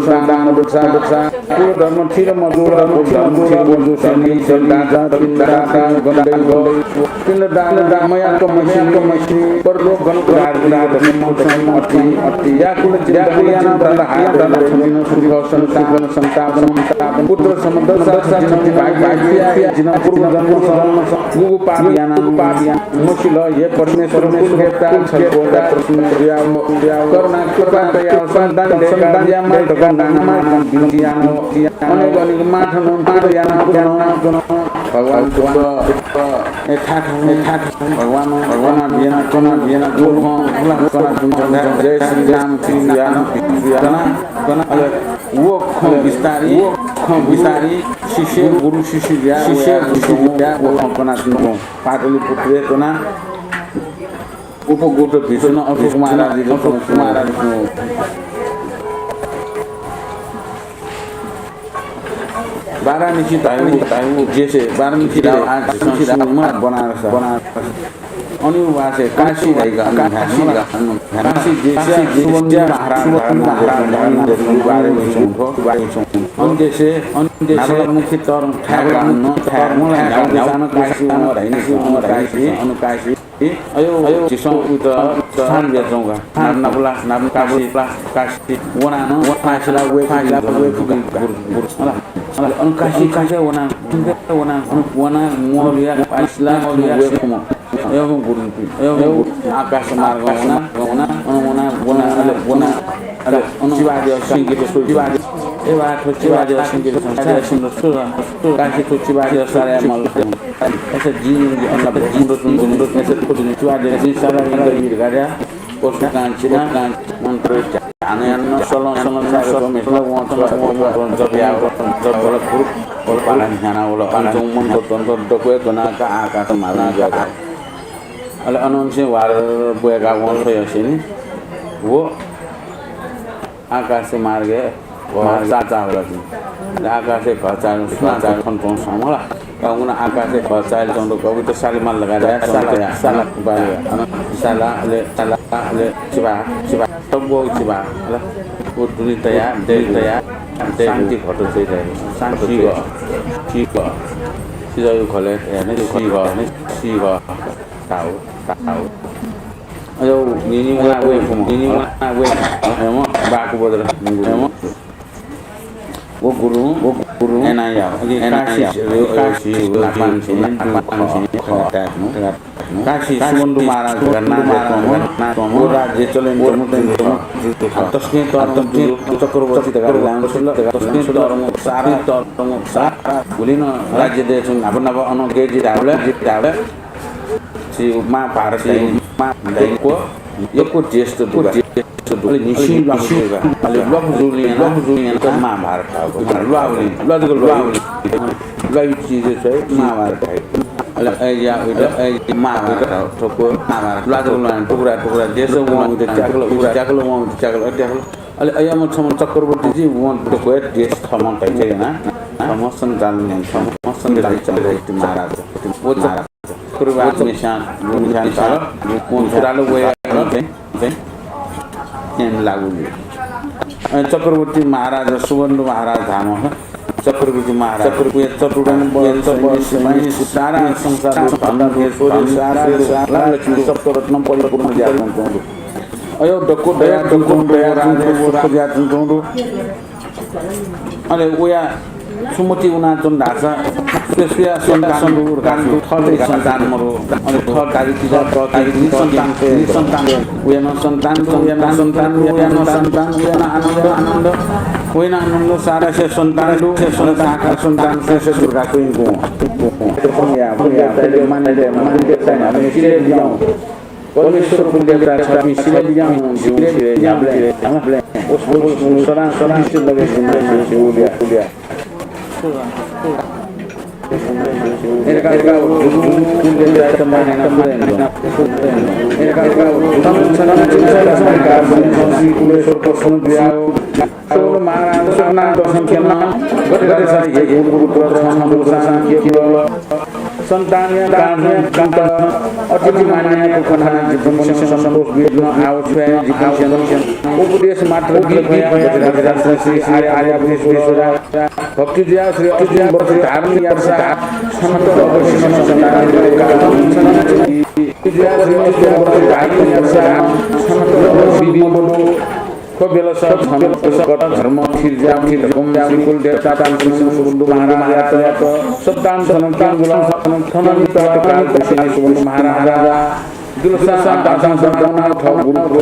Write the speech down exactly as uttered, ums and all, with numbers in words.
सन्तान, कुलधर्म थिर मजूल, कुलधर्म थिर मजूल, सन्तान, पिण्डदान, गन्धर्व, पिण्डदान मयाक मछि, परलोक गण उदार उदार धर्म अति, अति, व्याकुल चित्त याना दण्डहार दण्ड सुख सन्तान, सन्तान, पुत्र समदर्शा भाई, भाई, भाई, जिन पूर्व जन्म, गुगु पाप याना, पाप याना, मसिल, हे परमेश्वर, कुल देवता, छलपोता, प्रसन्न व्याव, व्याव, करुणा, कृपा, दया, सन्तान, सन्तान, यामा, धका, नामा, बिन्ति याना, अनेक, अनेक, माथन, माथ याना, पुनः, भगवान बुद्ध, ए, थाथन, ए, थाथन, भगवान, भगवान, बियाना, कना, बियाना, गोखं, कना, कना, जय श्री राम, श्री राम, श्री राम, कना, कना, अले, वो खं बिस्तारी, वो खं बिस्तारी, शिष्य, गुरु शिष्य, शिष्य, गुरु शिष्य, वो खं कना, कना, पाटलिपुत्र, कना, उपगुप्त भिक्षुं अशोक महाराजयात, अशोक महाराजयात वाराणसी धाःगु, धाःगु देशय्, वाराणसी धाःगु आज झीसं स्यू ला बनारस, बनारस। अन व वासय् काशी धाइगु, काशी धाइगु, काशी देशय् सुवर्ण महाराज, महाराज धाःगु बारे च्वंगु, बारे च्वंगु। अन देशय्, अन देशय् मुख्य तरं थाय् गानं, थाय् गानं, काशी, अन काशी, अन काशी। अयो, अयो, झीसं उइत स्थान बियाच्वंगु का। नाप नापला, नाप काशी, काशी वनानं, काशीला वये, काशीला वये फुकं गुरु, गुरु, होला। होला, अन काशी, काशी वना, वना, अन वना, मोहलिया, काशीला वये फुकं। अयो, गुरु, अयो, आकाश मार्ग वना, वना, अन वना, वना, अले वना, अले अन चिबाद्यः सिंके, चिबाद्यः, ए वा, थ्व चिबाद्यः सिंके, काशी थ्व चिबाद्यः साराया मल। अय्‌सा जिं अन ला भूतपिन्त तुं तुं अय्‌सा थ्व तुं च्वयाः जिं सारा इन्द्र वीर गाड्या पशुकांक्षी मन्त्र ध्यान याना सलं सलं सारा समेत वं समेत वं जप याव जप बल फुर बल पालन ध्यान वल। अन तुं मन्त्र तन्त्र दक्वय् गनाक आकाश मार्ग। अले अनंसे वार ब्वय्‌का वं स्वयासेंलि व आकाशे मार्गय् घः चाःचाः वल। आकाशे घः चाःचाः थन च्वंसां मला। का उगुना आकाशे घः चाःचाः च्वंगु कविता सालिमाल लगाया साला, साला, साला, अन साला, अले, साला, अले, चिबा, चिबा, तब्बो चिबा, अले, व दुने तया, दुने तया, शान्ति घट चाहिँ तया, शान्ति घ, सी घ, सिजयु खले, याने सी घ, सी घ, ताउ, ताउ। अयो, निनि वना वये फुम, निनि वना वये फुम। एम, बाकु बदर, एम। वो गुरु, वो गुरु, एनाया, अगे एनाया, काशी, अगे काशी, नापान से, नापान से, खा, खा, खा। काशी, सुबन्धु महाराज, गन्ना, गन्ना, वो राज्य चलेन, वो चलेन, तस्के, तस्के, चक्रवर्ती, तस्के, तस्के, सारा, सारा, भुलिन, राज्य देश, नाप, नाप, अन, गेजी, डावले, डावले। छि महाभारत धाइ, महाभारत धाइ। यक्व, यक्व देश त दुगा। अले न्हिसि ल्वापु जुल। अले ल्वापु जुल याना, ल्वापु जुल याना महाभारत धाःगु। ल्वाउलिं, ल्वाजक ल्वाउलिं। ल्वायु चिज चाहिँ महाभारत धाइ। अले अय्‌या, अय्‌या महाभारत धाः, थ्व महाभारत। ल्वाजक ल्वायु टुक्रा, टुक्रा देश वं उइत त्याकल, उइत त्याकल, वं उइत त्याकल, त्याकल। अले अय्‌याम्ह छम्ह चक्रवर्ती जि वं दक्वय् देश थम्हं धाइ याना। थम्हं सञ्चालन, थम्हं सञ्चालन चक्रवर्ती महाराज। वो महाराज। कुरुवात निशान, निशान साल, वो चुडालो वया, चाहिँ, चाहिँ, एम लागू ले। अ, चक्रवर्ती महाराज, सुबन्धु महाराज धाम, चक्रवर्ती महाराज, चक्रवर्ती चतुरन बल, सैन्य, सिपाही, सारा संसार, धन, ऐश्वर्य, सारा, सारा लक्ष्मी, सप्तरत्न परिपूर्ण ज्यापन तुंदु। अयो, दक्व दया, दक्व दया, राज, वो खोज्या तुंदु। अले वया सुमति उनाच्वन धाःसा, सुया सुया सन्तान दु, थःगु सन्तान मरु। अले थः दाबी किजा, थः दाबी निसन्तान, निसन्तान। वया नं सन्तान दु, वया नं सन्तान दु, वया नं सन्तान, वया नं आनन्द, आनन्द। वया नं आनन्द, सारा से सन्तान दु, से सन्तान, सन्तान, से, से दुर्गा क्वीनको। या, या, मान्यता, मान्यता, मान्यता, परमेश्वर कुलदेवता छपिं सिबेलियां जिउ सिबेलियां ब्लें, ब्लें। उस, उस, उस, सदा, सदा से लगे जिउ, जिउ, जिउ, जिउ। एका, एका, कुलदेवता समाधान, एका, एका, कुलेश्वर प्रसन्न दुया। महाराज, महाराज, दर्शन केना, गते सारी हे गुरु, गुरु, प्रधान, गुरु, शांति, केवल। सन्तानया कारणं अति मान्य कथं जिपिं सन्तोष बिज्नु आवश्यक जिपिं उपदेश मात्र गिक भया श्री आर्य आर्य भक्ति जुया श्री अष्टमी व्रत धारण यार्सा समस्त अवश्य सन्तान भक्ति जुया श्री अष्टमी व्रत धारण यार्सा समस्त अवश्य विमोदो। थ्व बेलस धर्म धर्म थिर्जा थिर धर्म श्री कुलदेव चाचान सुबन्धु महाराज सप्तान सनम केंगुला थनन तटकाल सुबन्धु महाराज दुलसा आदासन सन्तान थ गुरु